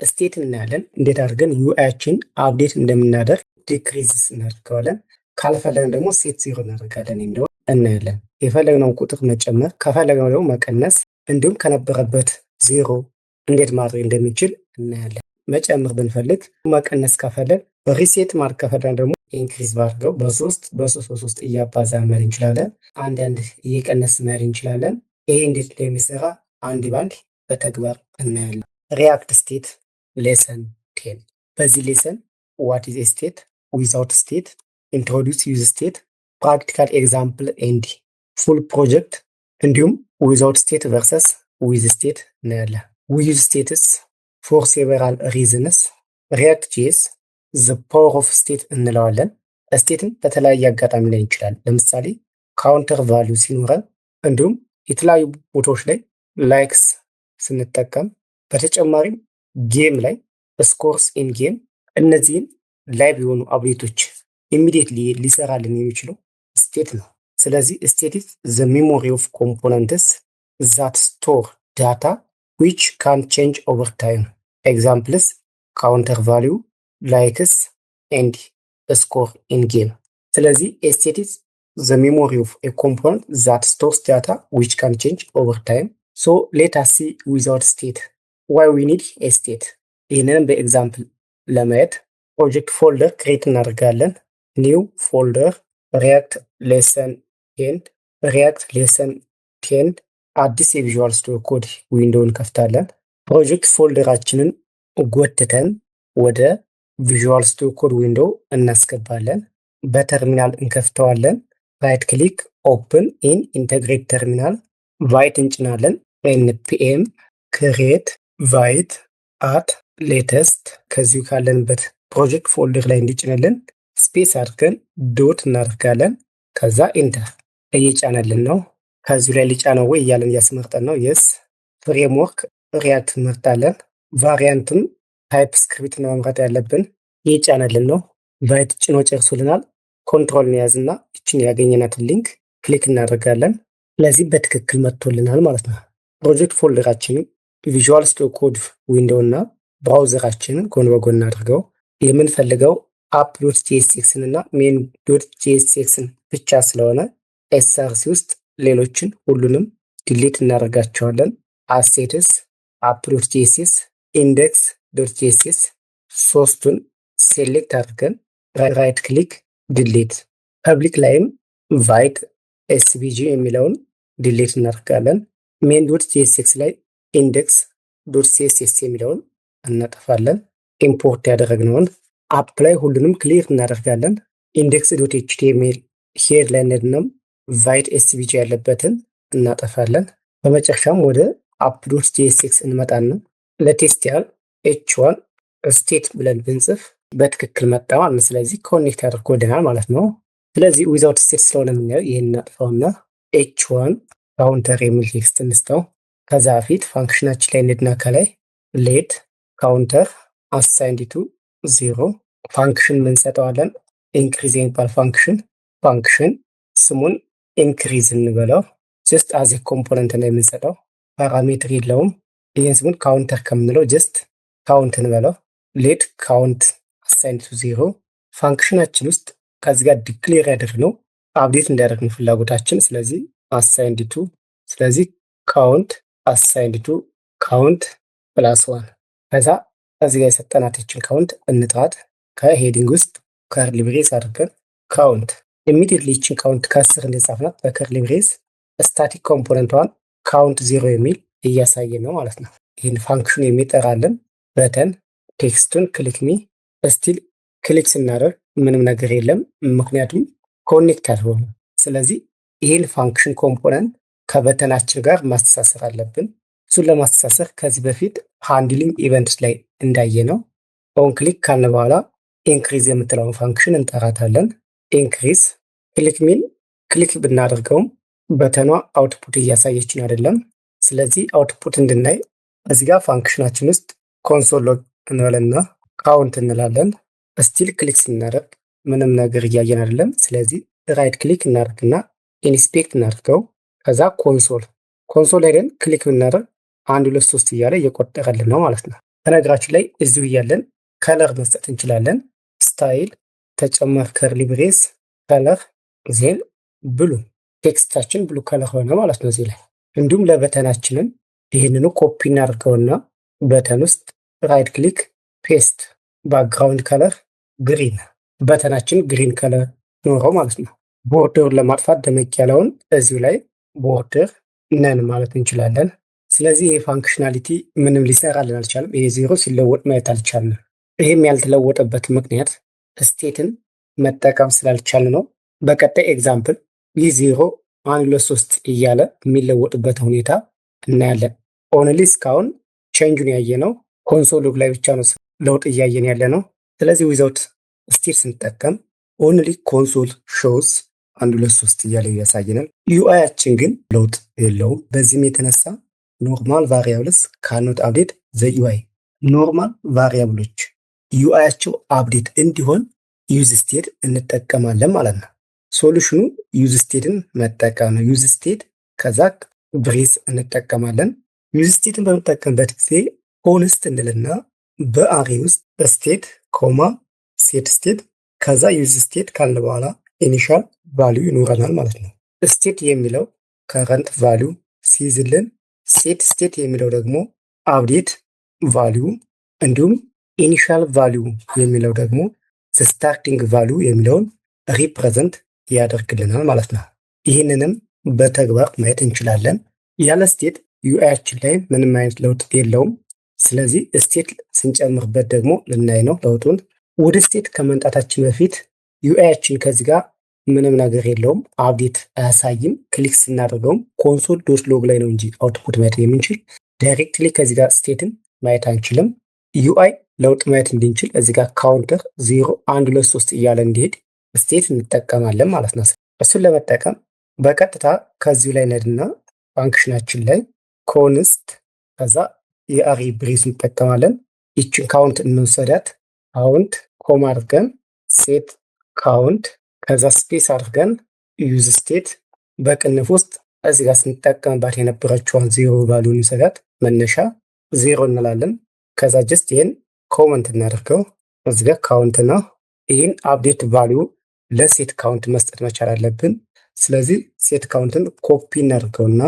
State እናያለን። እንዴት አድርገን UI ያችን update እንደምናደርግ decrease እናደርገዋለን። ካልፈለግን ደግሞ set zero እናደርጋለን የሚለውን እናያለን። የፈለግነውን ቁጥር መጨመር ከፈለግነው ደግሞ መቀነስ እንዲሁም ከነበረበት ዜሮ እንዴት ማድረግ እንደሚችል እናያለን። መጨመር ብንፈልግ፣ መቀነስ ከፈለግ፣ reset ማድረግ ከፈለግን ደግሞ increase ባድርገው በሶስት በሶስት በሶስት እያባዛ መሄድ እንችላለን። አንዳንድ እየቀነስ መሄድ እንችላለን። ይሄ እንዴት እንደሚሰራ አንድ ባንድ በተግባር እናያለን። React state lesson 10። በዚህ lesson what is state፣ without state፣ introduce use state፣ practical example and full project እንዲሁም without state versus with state እናያለን። We use states for several reasons። React JS the power of state እንለዋለን። State ን በተለያየ አጋጣሚ ላይ እንችላለን። ለምሳሌ counter value ሲኖረን እንዲሁም የተለያዩ ቦታዎች ላይ likes ስንጠቀም፣ በተጨማሪም game ላይ scores in game፣ እነዚህን live የሆኑ update ኦች immediately ሊሰራልን የሚችለው state ነው። ስለዚህ state is the memory of components that store data which can change over time። Examples: counter value፣ likes and score in game። ስለዚህ state is the memory of a component that stores data which can change over time። So let us see without state፣ why we need a state። ይህንንም በ example ለማየት project folder create እናደርጋለን። New folder፣ React lesson 10፣ React lesson 10። አዲስ የ Visual Studio Code window እንከፍታለን። Project folder ኣችንን ጎትተን ወደ Visual Studio Code window እናስገባለን። በተርሚናል እንከፍተዋለን። Right click፣ open in integrated terminal፣ Vite እንጭናለን። npm create vite @latest ከዚሁ ካለንበት project folder ላይ እንዲጭንልን space አድርገን dot እናደርጋለን። ከዛ enter። እየጫነልን ነው። ከዚሁ ላይ ሊጫነው ወይ እያለን እያስመርጠን ነው። Yes። Framework React እንመርጣለን። Variant ም TypeScript ነው መምረጥ ያለብን። እየጫነልን ነው። Vite ጭኖ ጨርሶልናል። Control እንያዝና ይችን ያገኘናትን link click እናደርጋለን። ስለዚህ በትክክል መጥቶልናል ማለት ነው። Project folder ኣችንን Visual Studio Code window እና browser ኣችንን ጎን በጎን አድርገው የምንፈልገው app.jsx ን እና main.jsx ን ብቻ ስለሆነ src ውስጥ ሌሎችን ሁሉንም delete እናደርጋቸዋለን። Assets፣ app.jsx፣ index.jsx ሶስቱን select አድርገን right click፣ delete። Public ላይም vite svg የሚለውን delete እናደርጋለን። main.jsx ላይ index.css የሚለውን እናጠፋለን። Import ያደረግነውን app ላይ ሁሉንም clear እናደርጋለን። index.html head ላይ እንሄድና vite svg ያለበትን እናጠፋለን። በመጨረሻም ወደ app.jsx እንመጣና ለ test ያህል h1 state ብለን ብንጽፍ በትክክል መጣ ማለት ነው። ስለዚህ connect አድርጎልናል ማለት ነው። ስለዚህ without state ስለሆነ የምናየው ይህን እናጥፋውና h1 counter የሚል text እንስጠው። ከዛ በፊት function ኣችን ላይ እንሂድና ከላይ let counter assigned to zero፣ function ምንሰጠዋለን increase የሚባል function። Function ስሙን increase እንበለው። Just as component ነው የምንሰጠው፣ parameter የለውም። ይህን ስሙን counter ከምንለው just count እንበለው። Let count assigned to zero። Function ኣችን ውስጥ ከዚህ ጋር declare ያደረግነው update እንዲያደርግ ነው ፍላጎታችን። ስለዚህ assigned to፣ ስለዚህ count assigned to count plus one። ከዛ እዚህ ጋር የሰጠናትን count እንጥራት። ከ heading ውስጥ curly brace አድርገን count። Immediately ይችን count ከስር እንደጻፍናት በ curly brace static component ኧን count zero የሚል እያሳየን ነው ማለት ነው። ይህን function የሚጠራልን button text ኡን click me። Still click ስናደርግ ምንም ነገር የለም፣ ምክንያቱም connect አልሆነ። ስለዚህ ይህን function component ከ button ኣችን ጋር ማስተሳሰር አለብን። እሱን ለማስተሳሰር ከዚህ በፊት handling events ላይ እንዳየነው on click ካልን በኋላ increase የምትለውን function እንጠራታለን። Increase click me ን click ብናደርገውም button ኗ output እያሳየችን አይደለም። ስለዚህ output እንድናይ እዚህ ጋር function ኣችን ውስጥ console log እንበልና count እንላለን። Still click ስናደርግ ምንም ነገር እያየን አይደለም። ስለዚህ right click እናደርግና inspect እናድርገው። ከዛ console ላይ click ብናደርግ አንድ፣ ሁለት፣ ሶስት እያለ እየቆጠረልን ነው ማለት ነው። በነገራችን ላይ እዚሁ እያለን color መስጠት እንችላለን። Style ተጨማሪ curly brace color then blue፣ text ኣችን blue color ሆነ ማለት ነው እዚህ ላይ። እንዲሁም ለ button ኣችንም ይህንኑ ኮፒ እናድርገውና button ውስጥ right click paste፣ background color green፣ button ኣችን green color ኖረው ማለት ነው። Border ኡን ለማጥፋት ደመቅ ያለውን እዚሁ ላይ border none ማለት እንችላለን። ስለዚህ ይህ functionality ምንም ሊሰራልን አልቻለም። ይሄ ዜሮ ሲለወጥ ማየት አልቻልንም። ይህም ያልተለወጠበት ምክንያት state ን መጠቀም ስላልቻልን ነው። በቀጣይ example ይህ ዜሮ አንድ ሁለት ሶስት እያለ የሚለወጥበት ሁኔታ እናያለን። Only እስካሁን change ኡን ያየነው console log ላይ ብቻ ነው ለውጥ እያየን ያለ ነው። ስለዚህ without state ስንጠቀም only console shows አንድ ሁለት ሶስት እያለ ያሳየናል። UI ያችን ግን ለውጥ የለውም። በዚህም የተነሳ ኖርማል ቫሪያብልስ ካኖት አፕዴት ዘ ዩአይ፣ ኖርማል ቫሪያብሎች ዩአያቸው አፕዴት እንዲሆን use state እንጠቀማለን ማለት ነው። Solution ኑ use state ን መጠቀም ነው። Use state ከዛ brace እንጠቀማለን። Use state ን በምንጠቀምበት ጊዜ const እንልና በ array ውስጥ state comma set state ከዛ use state ካልን በኋላ initial value ይኖረናል ማለት ነው። State የሚለው current value ሲይዝልን፣ set state የሚለው ደግሞ update value እንዲሁም initial value የሚለው ደግሞ starting value የሚለውን represent ያደርግልናል ማለት ነው። ይህንንም በተግባር ማየት እንችላለን። ያለ state UI ያችን ላይ ምንም አይነት ለውጥ የለውም። ስለዚህ state ስንጨምርበት ደግሞ ልናይ ነው ለውጡን። ወደ state ከመምጣታችን በፊት UI ያችን ከዚህ ጋር ምንም ነገር የለውም፣ update አያሳይም። Click ስናደርገውም console dot log ላይ ነው እንጂ output ማየት የምንችል directly ከዚህ ጋር state ን ማየት አንችልም። UI ለውጥ ማየት እንድንችል እዚህ ጋር counter 0 1 2 3 እያለ እንዲሄድ state እንጠቀማለን ማለት ነው። እሱን ለመጠቀም በቀጥታ ከዚሁ ላይ ነድና function ኣችን ላይ const ከዛ የ array brace እንጠቀማለን። ይችን count እንውሰዳት። Count comma አድርገን set count ከዛ space አድርገን use state በቅንፍ ውስጥ እዚህ ጋር ስንጠቀምባት የነበረችዋን zero value እንውሰዳት። መነሻ ዜሮ እንላለን። ከዛ just ይህን comment እናደርገው። እዚህ ጋር count ነው። ይህን update value ለ set count መስጠት መቻል አለብን። ስለዚህ set count ን copy እናደርገውና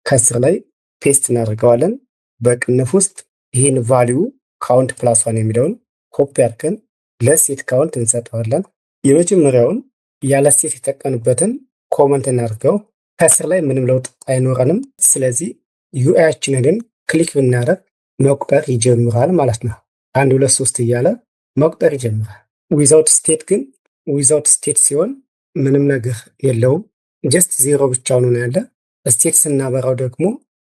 ከስር ላይ paste እናደርገዋለን። በቅንፍ ውስጥ ይህን value count plus one የሚለውን ኮፒ አድርገን ለ set count እንሰጠዋለን። የመጀመሪያውን ያለ state የተጠቀምንበትን comment እናድርገው። ከስር ላይ ምንም ለውጥ አይኖረንም። ስለዚህ UI ያችንን click ብናደርግ መቁጠር ይጀምራል ማለት ነው። አንድ ሁለት ሶስት እያለ መቁጠር ይጀምራል። Without state ግን without state ሲሆን ምንም ነገር የለውም። Just zero ብቻውን ነው ያለ። State ስናበራው ደግሞ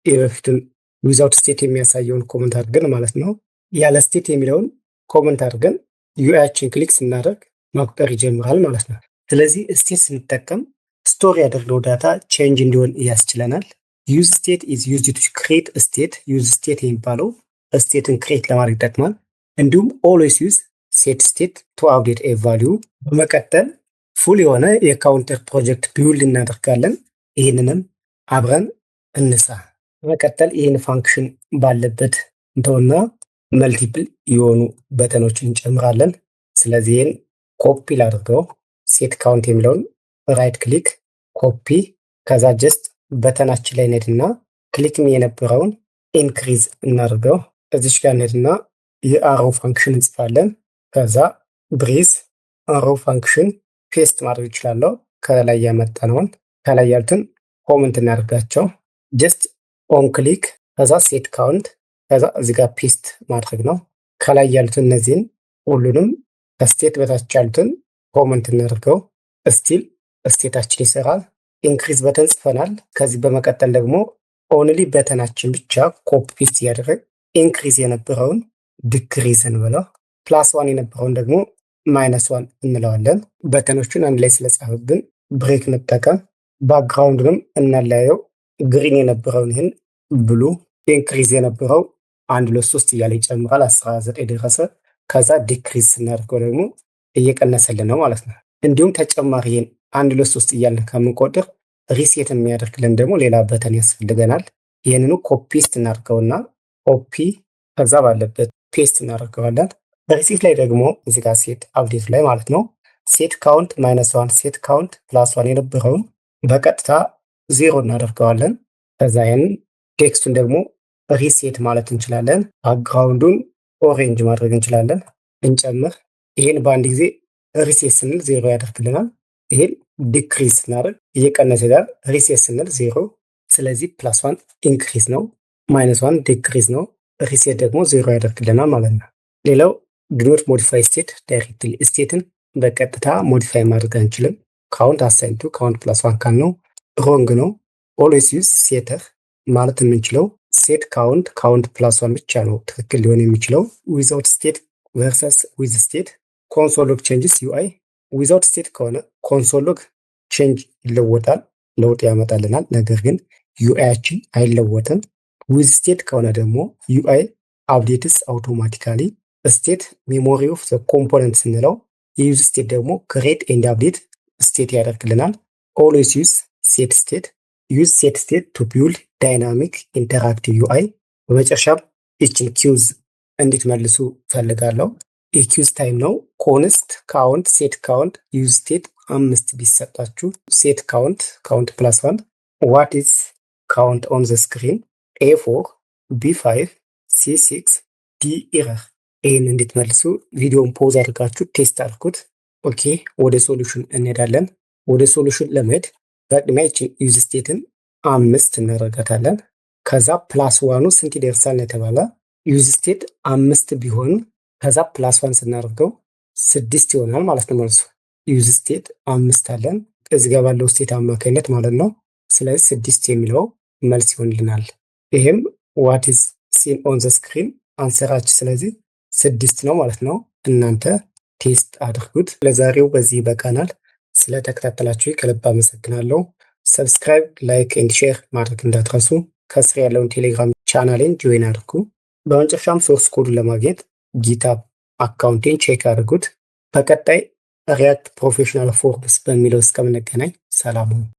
የበፊቱን without state የሚያሳየውን comment አድርገን ማለት ነው። ያለ state የሚለውን comment አድርገን UI ያችን click ስናደርግ መቁጠር ይጀምራል ማለት ነው። ስለዚህ state ስንጠቀም store ያደረግነው data change እንዲሆን ያስችለናል። Use state is used to create state። Use state የሚባለው state ን create ለማድረግ ይጠቅማል። እንዲሁም always use set state to update a value። በመቀጠል full የሆነ የ counter project build እናደርጋለን። ይህንንም አብረን እንስራ። በመቀጠል ይህን function ባለበት እንተውና multiple የሆኑ button ኦችን እንጨምራለን። ስለዚህ ይህን ኮፒ ላድርገው። Set count የሚለውን right click copy፣ ከዛ just button ኣችን ላይ እንሄድና click የነበረውን increase እናድርገው። እዚች ጋር እንሄድና የ arrow function እንጽፋለን። ከዛ brace arrow function paste ማድረግ እችላለሁ። ከላይ ያመጣነውን ከላይ ያሉትን comment እናደርጋቸው። Just on click ከዛ set count ከዛ እዚህ ጋር paste ማድረግ ነው። ከላይ ያሉትን እነዚህን ሁሉንም ከ state በታች ያሉትን comment እናደርገው። Still state ኣችን ይሰራል። Increase button ጽፈናል። ከዚህ በመቀጠል ደግሞ only button ኣችን ብቻ copy paste እያደረግ increase የነበረውን decrease እንበለው፣ plus one የነበረውን ደግሞ minus one እንለዋለን። Button ኦቹን አንድ ላይ ስለጻፍብን break እንጠቀም። Background ንም እናለያየው። Green የነበረውን ይህን blue፣ increase የነበረው አንድ ሁለት ሶስት እያለ ይጨምራል፣ 19 ደረሰ። ከዛ decrease ስናደርገው ደግሞ እየቀነሰልን ነው ማለት ነው። እንዲሁም ተጨማሪ ይህን አንድ ሁለት ሶስት እያልን ከምንቆጥር reset የሚያደርግልን ደግሞ ሌላ button ያስፈልገናል። ይህንኑ copy paste እናድርገውና ኮፒ ከዛ ባለበት paste እናደርገዋለን። Reset ላይ ደግሞ እዚህ ጋር set update ላይ ማለት ነው set count minus one፣ set count plus one የነበረውን በቀጥታ ዜሮ እናደርገዋለን። ከዛ ይህን text ኡን ደግሞ reset ማለት እንችላለን። Background ኡን orange ማድረግ እንችላለን። እንጨምር። ይህን በአንድ ጊዜ reset ስንል ዜሮ ያደርግልናል። ይህን decrease ስናደርግ እየቀነሰ ይሄዳል። Reset ስንል ዜሮ። ስለዚህ plus one increase ነው፣ minus one decrease ነው። Reset ደግሞ ዜሮ ያደርግልናል ማለት ነው። ሌላው do not modify state directly፣ state ን በቀጥታ modify ማድረግ አንችልም። Count assign to count plus one ካልነው wrong ነው። Always use setter ማለት የምንችለው set count count plus one ብቻ ነው ትክክል ሊሆን የሚችለው። Without state versus with state፣ console log changes UI። Without state ከሆነ console log change ይለወጣል፣ ለውጥ ያመጣልናል። ነገር ግን UI ያችን አይለወጥም። With state ከሆነ ደግሞ UI updates automatically። State memory of the component ስንለው የ use state ደግሞ create and update state ያደርግልናል። Always use set state። Use set state to build dynamic interactive UI። በመጨረሻም ይችን quiz እንድትመልሱ ፈልጋለሁ። የ quiz time ነው። Const count፣ set count፣ use state አምስት ቢሰጣችሁ set count count plus one፣ what is count on the screen? A 4፣ B 5፣ C 6፣ D error። ይህን እንድትመልሱ ቪዲዮን pause አድርጋችሁ test አድርጉት። Okay፣ ወደ solution እንሄዳለን። ወደ solution ለመሄድ በቅድሚያ ይችን use state ን አምስት እናደርጋታለን። ከዛ plus one ኑ ስንት ይደርሳል ነው የተባለ። Use state አምስት ቢሆን ከዛ plus one ስናደርገው ስድስት ይሆናል ማለት ነው መልሱ። Use state አምስት አለን እዚህ ጋር ባለው state አማካኝነት ማለት ነው። ስለዚህ ስድስት የሚለው መልስ ይሆንልናል። ይህም what is seen on the screen answer ኣችን ስለዚህ ስድስት ነው ማለት ነው። እናንተ test አድርጉት። ለዛሬው በዚህ ይበቃናል። ስለተከታተላችሁ ከልብ አመሰግናለሁ። Subscribe፣ like and share ማድረግ እንዳትረሱ። ከስር ያለውን ቴሌግራም channel ኤን join አድርጉ። በመጨረሻም source code ኡን ለማግኘት GitHub account ኤን check አድርጉት። በቀጣይ React Professional Forms በሚለው እስከምንገናኝ ሰላም ሁኑ።